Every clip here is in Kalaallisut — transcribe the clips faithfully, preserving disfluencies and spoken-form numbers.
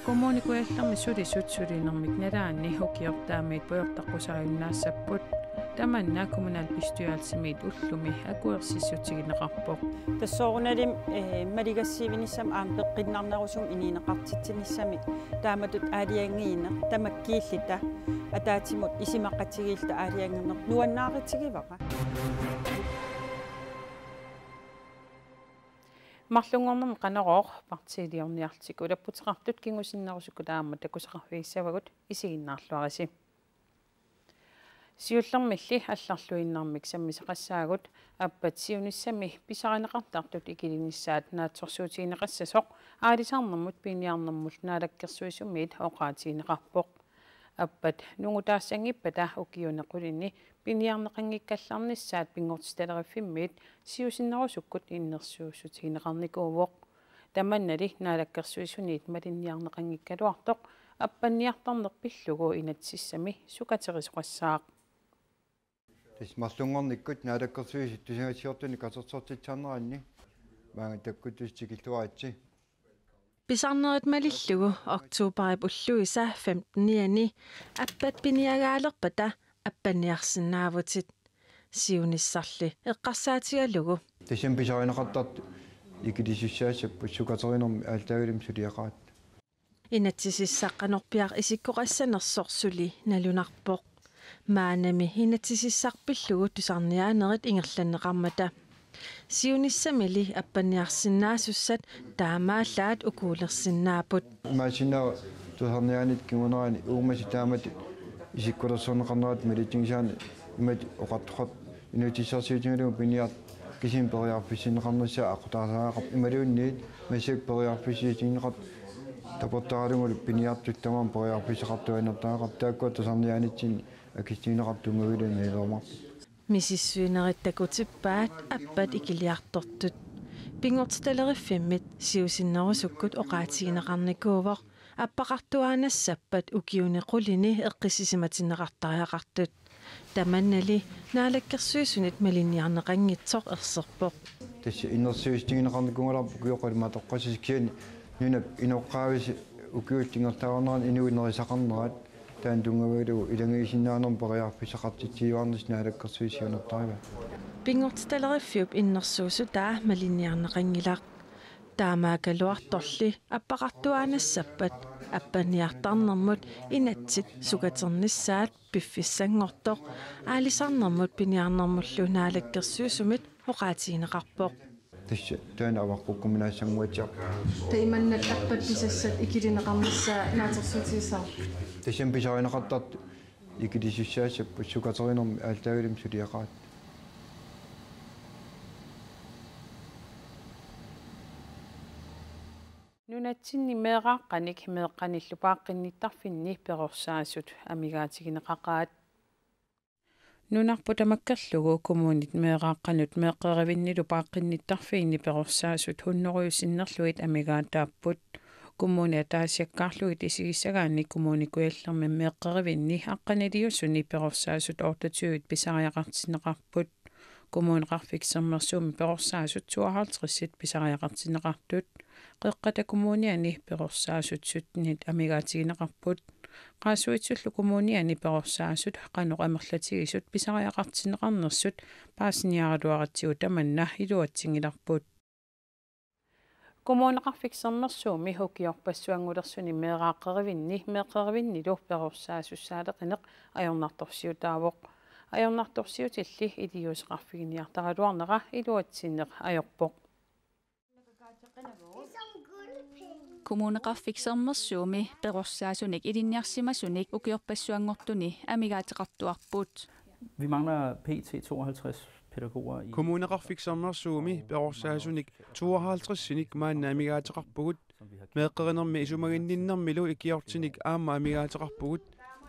Kommune Kujallermi sulisut sulinermik nalaanni ukiortaamiit pujortaqqusaajunnaassapput. Tamanna kommunalbestyrelsimiit ullumi akuersissutigineqarpoq. Tassoorunalimi, eh, maligassiivinissamut aamma peqqinnarnerusumik inuuneqartitsinissamik taamatut aalajangiineq tamakkiilluta ataatsimut isumaqatigiilluta aalajangerneq nuannaarutigivara. Marlunngornermi Qanorooq partiiliorniarlutik ulapputeqartut kingusinnerusukkut aamma takusaqarfigissavagut, isiginnaarluarisi. Siullermilli allarluinnarmik sammisaqassaagut, appat siunissami pisarineqartartut ikilinissaat naatsorsuutigineqassasoq aalisarnermut piniarnermullu naalakkersuisumiit oqaatigineqarpoq. Appat nungutaassanngippata ukiuni qulinni piniarneqanngikkallarnissaat Pinngortitaleriffimmiit siusinnerusukkut innersuussutigineqarnikuuvoq. Tamannali naalakkersuisuniit malinniarneqanngikkaluartoq appanniartarneq pillugu inatsisissami sukaterisoqassaaq. Tassa marlunngornikkut naalakkersuisut tusagassiortunik katersortitsisarneranni maanga takkuttussat tikilluaritsi. Pisarnerit malillugu oktoberip ulluisa femtenianni appat piniagaalerpata appanniarsinnaavutit. Siunissarli eqqarsaatigalugu. Tassami pisarineqartartut ikilisussaassapput sukaterinermi aallaavilermi suliaqaratta. Inatsisissaq qanorpiaq isikkoqassanersoq suli nalunarpoq. Maannami inatsisissaq pillugu tusarniaanerit ingerlanneqarmata. Siunissamili appanniarsinnaasussat taamaallaat ukuulersinnaapput. Imaassinnaavoq tusarniaanermut kingunerani uumasut taamatut isikkoqassanersoq malitsigisaaneq imatut oqartoqarpoq: Inuutissarsiutigalugu piniartut kisimi periarfissinneqarnissaat aqqutaasareerput, imaluunniit massakkut periarfissiissutigineqartut tapertaralugulu piniartut tamaasa periarfissaqartuaannartariaqarput, taakkua tusarniaanitsinni akissutigineqartut tunngavigalugit nalilersuineqarput. Misissuinerit takutippaat appat ikiliartortut. Pinngortitaleriffimmiit siusinnerusukkut oqaatigineqarnikuuvoq appaqartuaannassappat ukiuni qulini eqqissisimatinneqartariaqartut. Tamannali naalakkersuisunit malinniarneqanngitsoq erserpoq. Tassa innersuussutigineqarnikuugaluarpoq ukioq qallunaatoqqassasoq, kisianni nunap inoqqaavisut ukiullu ingerlaarneranni inuit nerisaqarnerat taanna tunngavigalugu ilagiisinnaanermut periarfissaqartitsiuarnissaq naalakkersuisut siunertarivaat. Pinngortitaleriffiup innersuussutaa malinniarneqanngilaq. Taamaakkaluartorli appaqartuaannassappat appanniartarnermut inatsit sukaternissaat piffissanngortoq aalisarnermut piniarnermullu naalakkersuisumit oqaatigineqarpoq. Tassa taanna avaqqukkuminaassannguatsiarpoq. Taamannat appat pisassat ikilineqarnissaa naatsorsuutigissavarput. Tassami pisarineqartartut ikilisussaassapput sukaterinermi aallaavilermi suliaqaratta. Nunatsinni meeraaqqanik meeqqanillu paaqqinnittarfinni perorsaasut amigaatigineqaqaat. Nunarput tamakkerlugu kommunit meeraaqqanut meeqqerivinnilu paaqqinnittarfiini perorsaasut hunnorujut sinnerlugit amigaataapput. Kommunit ataasiakkaarlugit isigissagaanni Kommune Kujallermi meeqqerivinni aqqaniliusuni perorsaasut otteogtyve pisariaqartinneqarput. Kommuneqarfik Sermersuumi perorsaasut tooghalvtreds pisariaqartinneqartut. Qeqqata Kommuniani perorsaasut sytten amigaatigineqarput. Qaasuitsullu Kommuniani perorsaasut qanoq amerlatigisut pisariaqartinneqarnersut paasiniaraluaratsigu tamanna iluatsinngilarput. Kommuneqarfik Sermersuumi ukiorpassuanngulersuni meeraaqqerivinni meeqqerivinnilu perorsaasussaaleqineq ajornartorsiutaavoq. Ajornartorsiutilli iliuuseqarfiginiartaraluarnera iluatsinneq ajorpoq. Kommuneqarfik Sermersuumi perorsaasunik ilinniarsimasunik ukiorpassuanngortuni amigaateqartuarput. Vi mangler P T tooghalvtreds pædagoger i Kommuneqarfik Sermersuumi perorsaasunik tooghalvtredsinik maanna amigaateqarpugut. Meeqqerinermi isumaginninnermilu ikiortinik aamma amigaateqarpugut.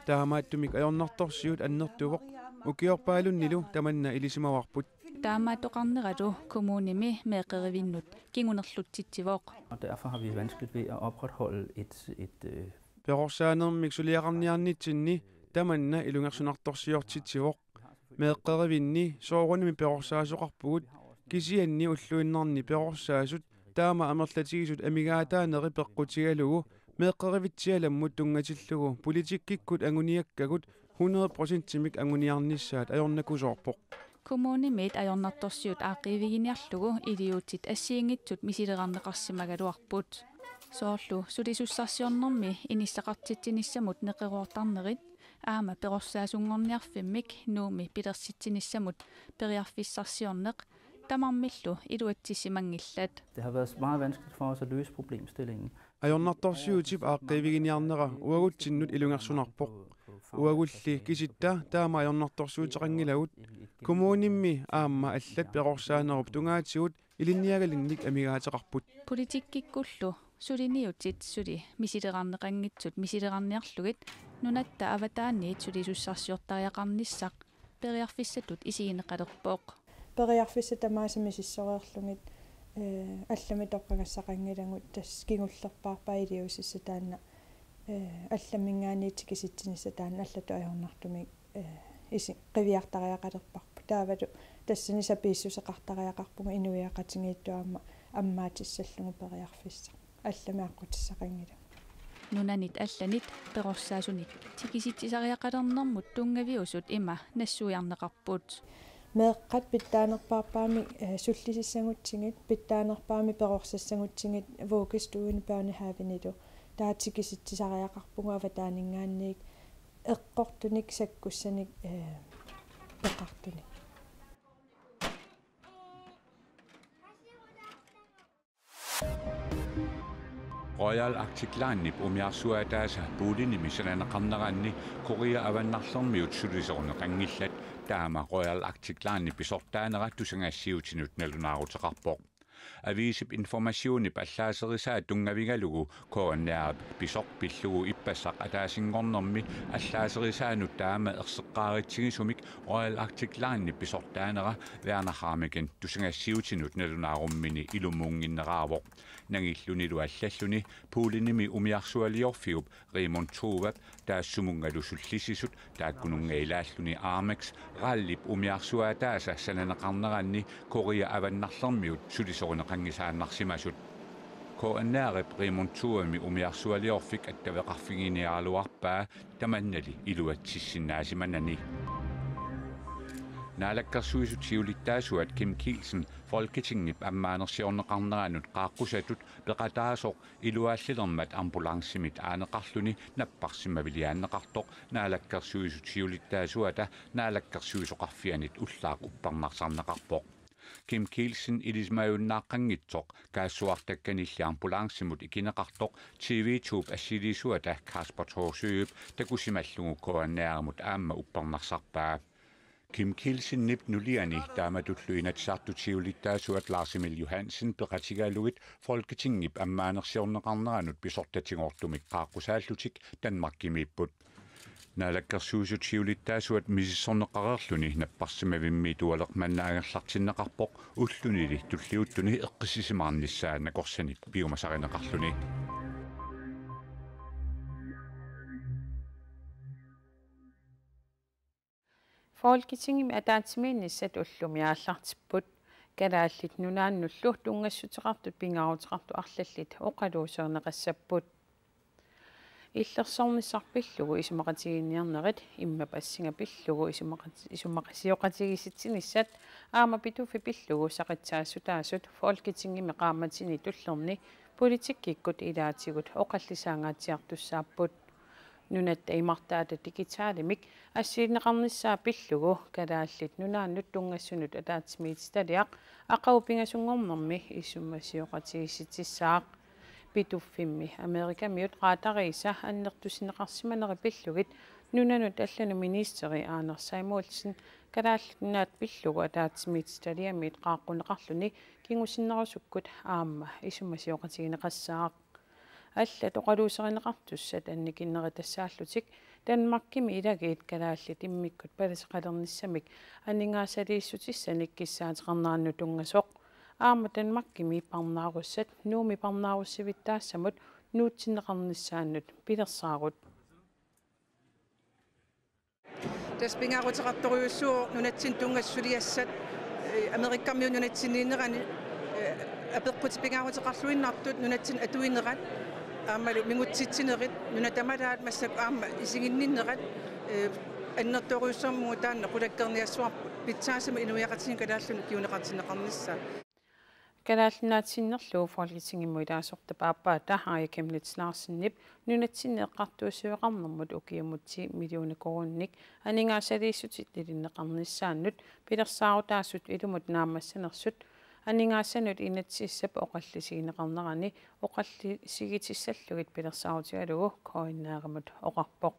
Taamaattumik ajornartorsiut annertuvoq. Ukiorpaalunnilu tamanna ilisimavarput. Taamaattoqarneralu kommunimi meeqqerivinnut kingunerlutsitsivoq. Og derfor har vi vanskeligt ved at opretholde et, et, øh, Perorsaanermik suliaqarniarnitsinni tamanna ilungersunartorsiortitsivoq. Meeqqerivinni soorunami perorsaasoqarpugut. Kisianni ulluinnarni perorsaasut taama amerlatigisut amigaataaneri peqqutigalugu meeqqerivitsialammut tunngatillugu politikkikkut anguniakkagut hundrede procentimik anguniarnissaat ajornakusoorpoq. Kommunimiit ajornartorsiut aaqqiiviginiarlugu iliuutsit assigiinngitsut misilerarneqarsimagaluarput. Soorlu sulisussarsiornermi inissaqartitsinissamut neqeroortarnerit aamma perorsaassunngorniarfimmik Nuummi pilersitsinissamut periarfissarsiorneq tamarmillu iluatsissimanngillat. Det har været meget vanskeligt for os at løse problemstillingen. Ajornartorsiutip aaqqiiviginiarnera uagutsinnut ilungersunarpoq. Uagulli kisitta taama ajornartorsiuteqanngilagut. Kommunimmi aamma allat perorsaanerup tungaatigut ilinniagalinnik amigaateqarput. Politikkikkullu suliniutit suli misilerarneqanngitsut misilerarniarlugit nunatta avataaniit sulisussarsiortariaqarnissaq periarfissatut isigineqalerpoq. Periarfissat tamaasa misissoreerlugit, eh, allamik toqqagassaqanngilagut, tassa kingullerpaarpaat iliuusissaq taanna, eh, allaminngaanniit tikisitsinissaq taanna allatut ajornartumik, eh, isi-, qiviartariaqalerparput. Taavalu tassani sapiissuseqartariaqarpugut inuiaqatigiittut aamma ammaatissallugu periarfissaq. Allamik aqqutissaqanngilagut. Nunanit allanit perorsaasunik tikisitsisariaqalernermut tunngaviusut ima nassuiarneqarput. Meeqqat pitsaanerpaarpaamik, eh, sullisissagutsigit, pitsaanerpaamik perorsassagutsigit vuggestueni børnehavenilu. Taava tikisitsisariaqarpugut avataaninngaanniit eqqortunik sakkussanik, eh, peqartunik. Royal Arctic Linep umiarsuaataasa poolinimi sananeqarneranni Korea Avannarlermiut sulisoruneqanngillat, taama Royal Arctic Linep pisortaanera tusagassiuutinut nalunaaruteqarpoq. Aviisip Informationip allaaserisaa tunngavigalugu K N R-ip pisoq pillugu ippassaq ataasinngornermi allaaserisaanut taama erseqqaaritsigisumik Royal Arctic Linep pisortaanera Werner Hamigen tusagassiuutinut nalunaarummini ilumuunnginnerarpoq. Nangillunilu allalluni poolinimi umiarsualiorfiup Raymond Tuap taassumunngalu sullissisut, taakkununnga ilaalluni Amex, RAL-ip umiarsuaataasa sananeqarneranni Korea Avannarlermiut sulisorineqanngisaannarsimasut. K N R-ip Raymond Tuami umiarsualiorfik attaveqarfiginiaraluarpaa, tamannali iluatsissinnaasimanani. Naalakkersuisut siulittaasuat Kim Kielsen Folketingip ammaanersiorneqarneranut qaaqqusatut peqataasoq iluaallilermat ambulancemit aaneqarluni napparsimmaviliaanneqartoq Naalakkersuisut siulittaasuata Naalakkersuisoqarfianit ullaaq uppernarsarneqarpoq. Kim Kielsen ilisimajunnaaqqanngitsoq kaassuartakkanilli ambulancemut ikineqartoq T V to-p assiliisuata Kasper Thorsøep takusimallugu K N R-imut aamma uppernarsarpaa. Kim Kielsenip nuliani taamatullu Inatsisartut siulittaasuat Lars Emil Johansen peqatigalugit Folketingip ammaanersiorneqarneranut pisortatigoortumik qaaqqusaallutik Danmarkimiipput. Naalakkersuisut siulittaasuat misissorneqareerluni napparsimmavimmi tualernannaagerlartinneqarpoq ullunili tulliuttuni eqqissisimaarnissaa nakorsanik piumasarineqarluni. Folketingimi ataatsimiinnissat ullumi aallartipput. Kalaallit Nunaannullu tunngassuteqartut pingaaruteqartut arlallit oqaluuserineqassapput. Illersornissaq pillugu isumaqatigiinniarnerit, immap assinga pillugu isumaqat-, isumaqasioqatigiissitsinissat aamma Pituffik pillugu saqitsaassutaasut Folketingimi qaammatini tullerni politikkikkut ilaatigut oqallisaangaatsiartussaapput. Nunatta imartaata digitalimik assigineqarnissaa pillugu Kalaallit Nunaannut tunngassunut ataatsimiititaliaq aqagu pingasunngornermi isumasioqatigiissitsissaaq. Pituffimmi Amerikamiut qaatariisa annertusineqarsimaneri pillugit nunanut allanut ministeri Anders Samuelsen Kalaallit Nunaat pillugu ataatsimiititaliamiit qaaqquneqarluni kingusinnerusukkut aamma isumasioqatigineqassaaq. Allat oqaluuserineqartussat annikinneritassaallutik Danmarkimi ilagiit kalaallit immikkut palaseqalernissamik aningaasaliissutissanik kissaateqarnerannut tunngasoq. Aamma Danmarkimi parnaarussat Nuummi parnaarussivittaassamut nuutsinneqarnissaannut pilersaarut. Tassa pingaaruteqartorujussuuvoq nunatsinni tunngasut suliassat Amerikkarmiut nunatsinniinnerani, eh, apeqqutit pingaaruteqarluinnartut nunatsinni atuinerat aammalu mingutsitsinerit nuna tamalaat massakkut aamma isiginninnerat, eh, annertoorujussuarmut taanna qulakkeerniassavarput pitsaasumik inuiaqatigiinni kalaallinut kinguneqartinneqarnissaa. Kalaallit Nunaat sinnerlugu Folketingimut ilaasortap aappaata Aaja Chemnitz Larsenip nunatsinni eqqartuussiveqarnermut ukiumut ti millioner koruuninik aningaasaliissutit ilinneqarnissaannut pilersaarutaasut ilumut naammassanersut aningaasanut inatsisissap oqallisigineqarnerani oqallisigitissallugit pilersaarutigalugu K N R-imut oqarpoq.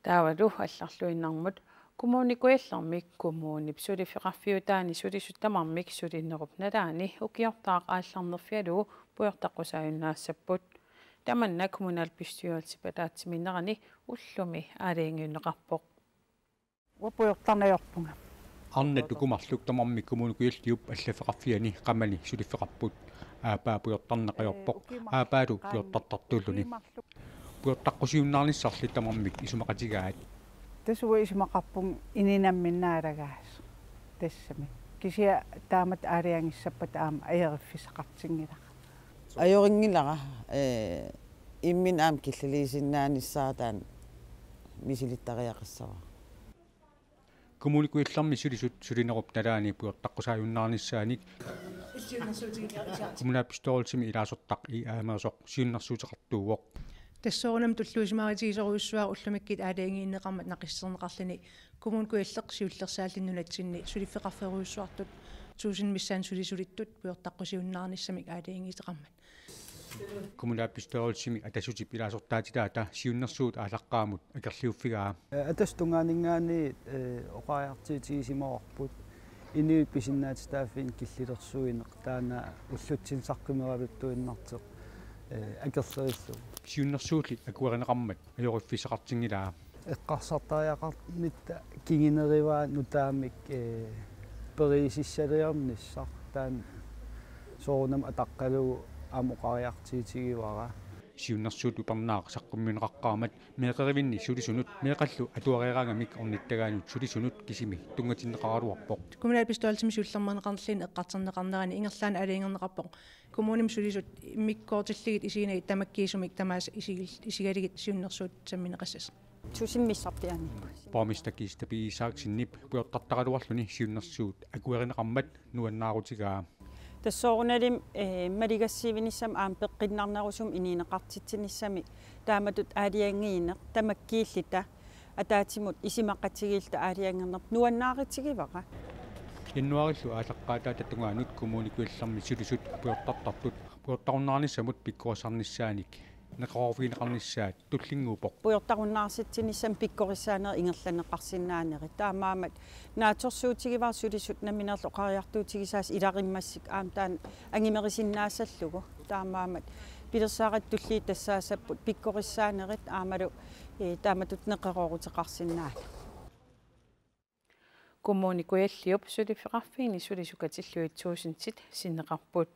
Taavalu allarluinnarmut. Kommune Kujallermi kommunip suliffeqarfiutaani sulisut tamarmik sulinerup nalaani ukiortaaq aallarnerfigalugu pujortaqqusaajunnaassapput. Tamanna kommunalbestyrelsip ataatsimiinnerani ullumi aalajangiunneqarpoq. Uanga pujortarneq ajorpunga. Arnat uku marluk tamarmik Kommune Kujalliup allaffeqarfiani qamani suliffeqarput. Aappaa pujortarneq ajorpoq. Aappaalu pujortartartuulluni. Pujortaqqusiunnaarnissarli tamarmik isumaqatigaat. Tassa uanga isumaqarpunga inuup nammineq naalagaasoq. Tassami. Kisianni taamatut aalajangissappata aamma ajoriffissaqartinngilara. Ajorinngilaq, eh, imminut aamma killiliisinnaanissaa taanna misilittariaqassavara. Kommune Kujallermi sulisut sulinerup nalaani pujortaqqusaajunnaarnissaanik kommunalbestyrelsimi ilaasortaq I A Amersoq siunnersuuteqartuuvoq. Tassa soorunami tulluusimaarutigisorujussuuara ullumikkut aalajangiinneqarmat naqissuserneqarluni Kommune Kujalleq siullersaalluni nunatsinni suliffeqarferujussuartut tusind missaani sulisulittut pujortaqqusiunnaarnissamik aalajangiisoqarmat. Kommunalbestyrelsimi Atassutip ilaasortaatilaata siunnersuut aallaqqaammut akerliuffigaa. Atassut tungaaninngaanniit, eh, oqariartuutigisimavarput inuit pisinnaatitaaffiinik killilersuineq taanna ullutsinni saqqummeraluttuinnartoq, eh, akerlerillugu. Siunnersuulli akuerineqarmat ajoriffissaqartinngilaa. Eqqarsartariaqarnitta kingunerivaa nutaamik, eh, periusissaliornissaq taanna soorunami ataqqalugu aamma oqariartuutigivara. Siunnersuut upernaaq saqqummiunneqaqqaarmat meeqqerivinni sulisunut meeqqallu atuareeraangamik ornittagaannut sulisunut kisimi tunngatinneqaraluarpoq. Kommunalbestyrelsimi siullermeerneqarnerluni eqqartorneqarnerani ingerlaannaq aalajangerneqarpoq. Kommunimi sulisut immikkoortillugit isiginagit tamakkiisumik tamaasa isigil-, isigalugit siunnersuut sammineqassasoq. Tusind missarpiaani. Borgmester Kirsten B. Isaksenip pujortartaraluarluni siunnersuut akuerineqarmat nuannaarutigaa. Tassa soorunalimi, eh, maligassiuinissamik aamma peqqinnarnerusumik inuuneqartitsinissamik taamatut aalajangiineq tamakkiilluta ataatsimut isumaqatigiilluta aalajangerneq nuannaarutigivara. Januaarillu aallaqqaataata tungaanut Kommune Kujallermi sulisut pujortartartut pujortarunnaarnissamut pikkorissarnissaanik neqeroorfigineqarnissaat tullinnguuppoq. Pujortarunnaarsitsinissami pikkorissaanerit ingerlanneqarsinnaanerit. Taamaammat naatsorsuutigivara sulisut nammineerluni oqariartuutigisaasa ilarimmassuk aamma taanna angumerisinnaassallugu. Taamaammat pilersaarutit tulliit tassaassapput pikkorissaanerit aammalu, eh, taamatut neqerooruteqarsinnaaneq. Kommune Kujalliup suliffeqarfiini sulisut katillugit tuusintit sinneqarput.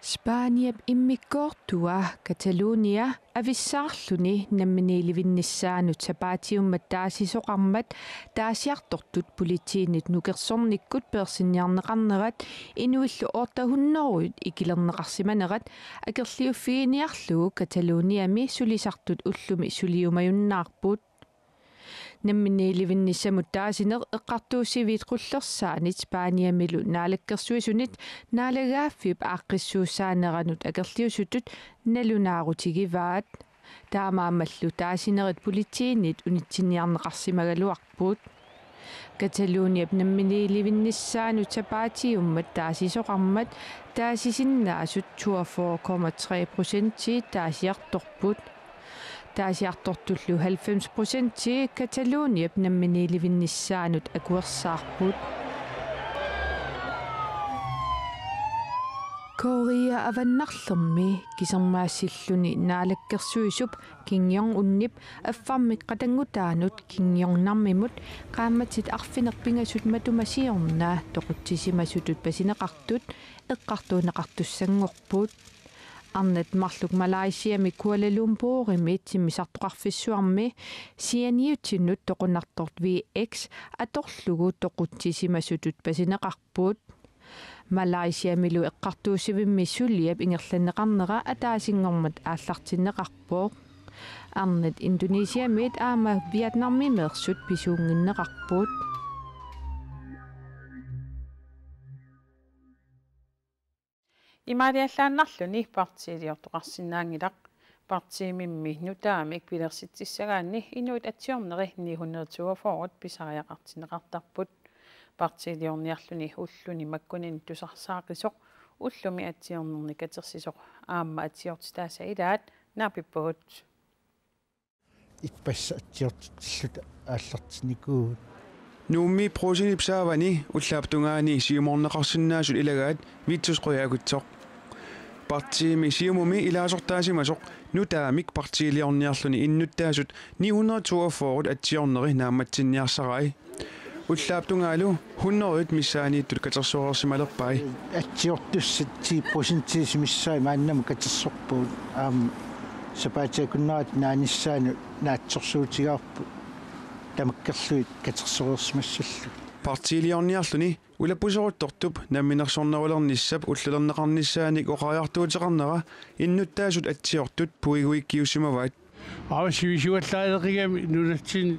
Spaniap immikkoortua Catalonia avissaarluni namminiilivinnissaanut sapaatiummat taasisoqarmat taasiartortut politiinit nukersornikkut peersinniarneqarnerat inuillu otte hundrede ikilerneqarsimanerat akerliuffiginiarlugu Cataloniami sulisartut ullumi suliumajunnaarput. Namminiilivinnissamut taasineq eqqartuussiviit qullersaanit Spaniamilu naalakkersuisunit naalagaaffiup aaqqissuussaaneranut akerliusutut nalunaarutigivaat. Taamaammallu taasinerit politiinit unitsinniarneqarsimagaluarput. Cataloniap namminiilivinnissaanut sapaatiummat taasisoqarmat taasisinnaasut toogfyrre komma tre procentii taasiartorput. Taasiartortullu halvfems procentii Cataloniap namminiilivinnissaanut akuersaarput. Korea Avannarlermi kisermaassilluni naalakkersuisup Kim Jong-unip affarmik qatanngutaanut Kim Jong-namimut qaammatit arfineq-pingasut matuma siorna toqutsisimasutut pasineqartut eqqartuunneqartussanngorput. Arnat marluk Malaysiami Kuala Lumpurimi timmisartoqarfissuarmi sianiutinnut toqunartortut V X atorlugu toqutsisimasutut pasineqarput. Malaysiamilu eqqartuussivimmi suliap ingerlanneqarnera ataasinngormat aallartinneqarpoq. Arnat Indonesiamiit aamma Vietnamimeersut pisuunnginneqarput. Imaaliallaannarluni partiiliortoqarsinnaanngilaq. Partiimimmi nutaamik pilersitsissagaanni inuit atsiorneri ni hundrede toogfyrre pisariaqartinneqartarput. Partiiliorniarluni ulluni makkunani tusarsaaqisoq ullumi atsiornerni katersisoq aamma atsiortitaasa ilaat naapippugut. Ippassaq atsiortitsilluta aallartinnikuuvugut. Nuummi Brugsenip saavani ullaap tungaani siumorneqarsinnaasut ilagaat Vittus Qujaukitsoq. Partiimi Siumumi ilaasortaasimasoq nutaamik partiiliorniarluni innuttaasut ni hundrede toogfyrre atsiorneri naammatsinniarsarai. Ullaap tungaalu hundredet missaanniittut katersoreersimalerpai. Atsiortussat ti procent missaat maannamut katersorpagut. Aamma sapaatip akunnerata naanissaanut naatsorsuutigaarput tamakkerlugit katersoreersimassallugit. Partiiliorniarluni ulappuseruttortup namminersornerulernissap ullalerneqarnissaanik oqariartuuteqarnera innuttaasut atsiortut puiguikkiussimavaat. Aamma sivisuallaaleqigami nunatsinni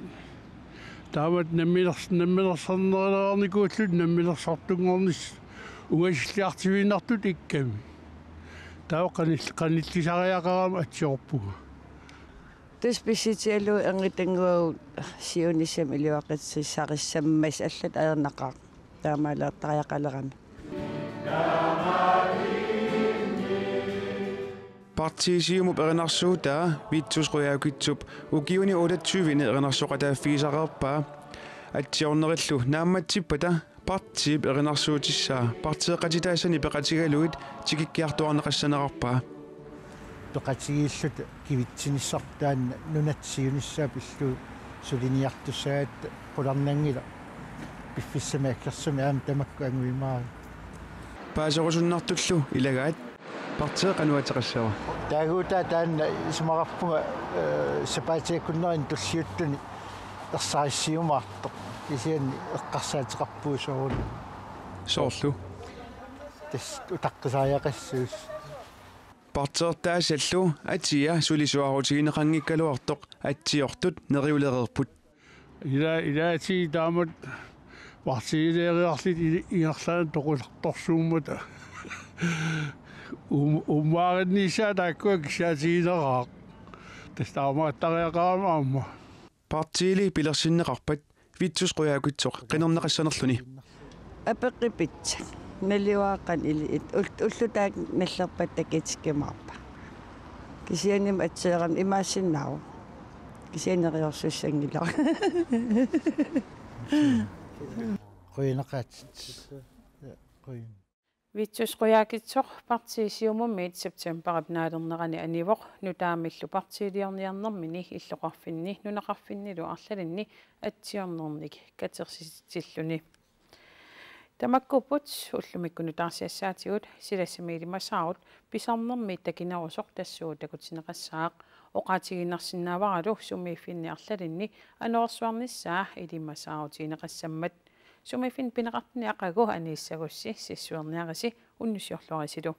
taamatut namminers-, namminersornerulaarnikuullutik namminersortunngornissat ungasilliartuinnartutut ikkami. Taava qanil-, qanillisariaqarama atsiorpunga. Tassa pissutigalugu erngitannguagut siunissami iluaqutissarissarsimasut allat ajornaqaaq. Taamaaliortariaqalerami. Partii Siumup erinarsuutaa Vittus Qujaukitsup ukiuni otteogtyveni erinarsoqataaffigisareerpaa. Atsiornerillu naammatsippata partiip erinarsuutissaa parteeqatitaassani peqatigalugit tikikkiartuaarneqassanerarpaa. Peqatigiilluta kivitsinissarput taanna nunatta siunissaa pillugu suliniartussagatta qularnanngilaq. Piffissami aggersumi aamma tamakku anguimaarami. Paaserusunnartullu ilagaat partiit qanoq ateqassava? Taaguutaa taanna isumaqarpunga, eh, sapaatip akunnerini tulliuttuni ersarissiumaartoq. Kisianni eqqarsaateqarpugut soorunami. Soorlu? Tassa utaqqisariaqassuusoq. Partiiortaassallu atia sulisuarutigineqanngikkaluartoq atsiortut neriulereerput. Ila-, ilaatigut taamatut partiileriarlutik i-, ingerlaannaq toqulertorsuummata. Um-, ummaarinnissaa taakkua kissaatigineraat. Tassa taamaattariaqarama aamma. Partiili pilersinneqarpat Vittus Qujaukitsoq qinerneqassanerluni. Apeqqut pissaq. Naluara qanoq iliorpit. Ul-, ulloq taakku nallerpat takutikkumaarpa. Kisiannimi atsiorama imaassinnaavoq. Kisianni neriorsussanngilaq. Qujanaqaat. Qujan. Vittus Qujaukitsoq partiit Siumumiit septembarip naalernerani anivoq, nutaamillu partiiliorniarnermini illoqarfinni nunaqarfinnilu arlalinni atsiornernik katersitsilluni. Tamakkuupput ullumikkut nutaarsiassaatigut. Silassami ilimasaarut pisarnermi takinerusoq tassuuna takutinneqassaaq. Oqaatigiinnarsinnaavaralu sumiiffinni arlalinni anorersuarnissaa ilimasaarutigineqassammat. Sumiiffinni pineqartuni aqagu aniissagussi sissuerniarisi, unnussiorluarisilu.